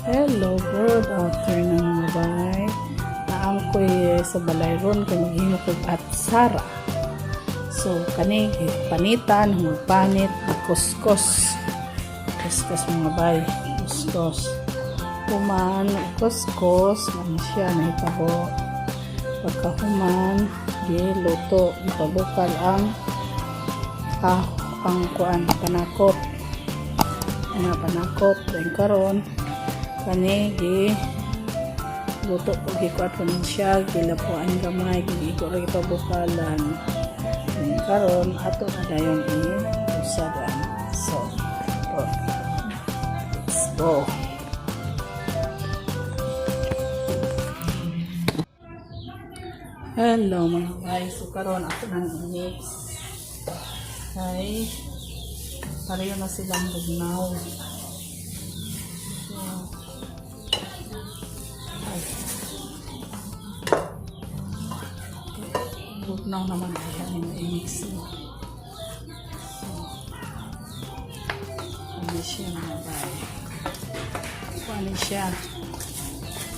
Hello, good afternoon, mga bay. Naa koy sa balay ron kay maghimo kog atsara. So kani panitan, panit, kuskos. Kuskos, mga bay, kuskos. Human, kuskos, ano siya nahitabo. Pagkahuman, giluto, ipabukal ang kuan, panakot. Ana, panakot, then karon kani gi luto ko, gikuan ko nun siya, gilapuan gamay, giigo ra, gipabukalan. Then karon ato na dayon i usadan. So oh, let's go. Hello, mga guys. So karon ato nang mix kay pareho na silang bugnaw. So, ay. Bugnaw naman ay ano i-mix mo. So, ano siya, mga bay. So, ano siya?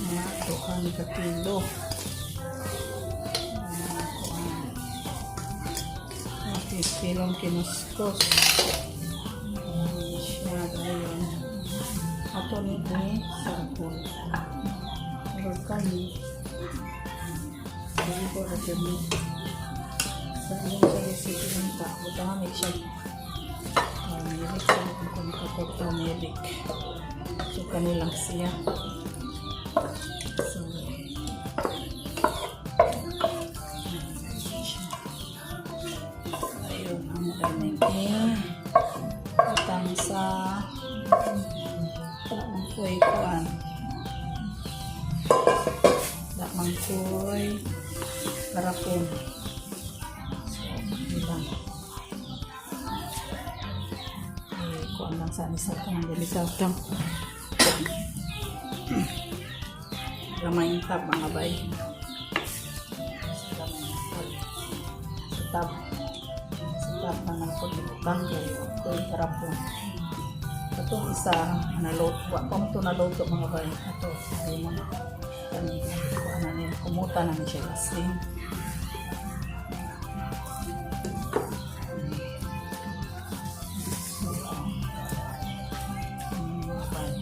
Mga duhang ka kilo. Mga kuan. Okay, kilong kinuskos. Ano siya dayon. Ato ni sarapon. Pero kami, dili ko ra jud ni. Sa ilong sa recipe ng ta, butangan ni siya. Turmeric, sa kung kapag turmeric. So, kanilang siya. So, siya. Ayun, ang daming eh. Butang sa wala koy kuan. Wala man koy garapon. So, yun lang. Eh, kuan lang sa ni sa kanang dili sa tang. Gamay tab, mga bay. Sa gamay tab. Sa tab. Sa tab na nang ibutang kay koy garapon. Atong isa naluto, wa pa mo to naluto, mga bay. Ato, ay mo na. Kani kuan na ni, kumuta na ni siya asin. So, mga bay.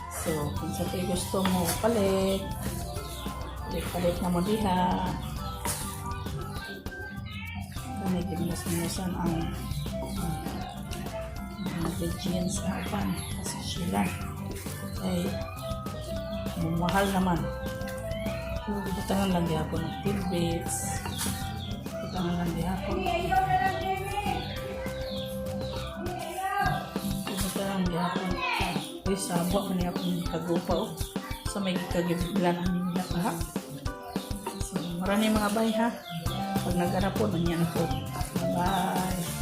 So, kung sa kayo gusto mo palit, palit na mo diha. Kani gimus-musan ang ingredients na upan kasi sila ay mahal naman. Butangan lang gihapon ng tidbits. Butangan lang gihapon. Butangan gihapon. Uy, sabo man niya akong kagupa oh. Sa may kagiblan ang nila pa. So, marami, mga bay, ha. Pag nag-arapon, niya na po. Bye.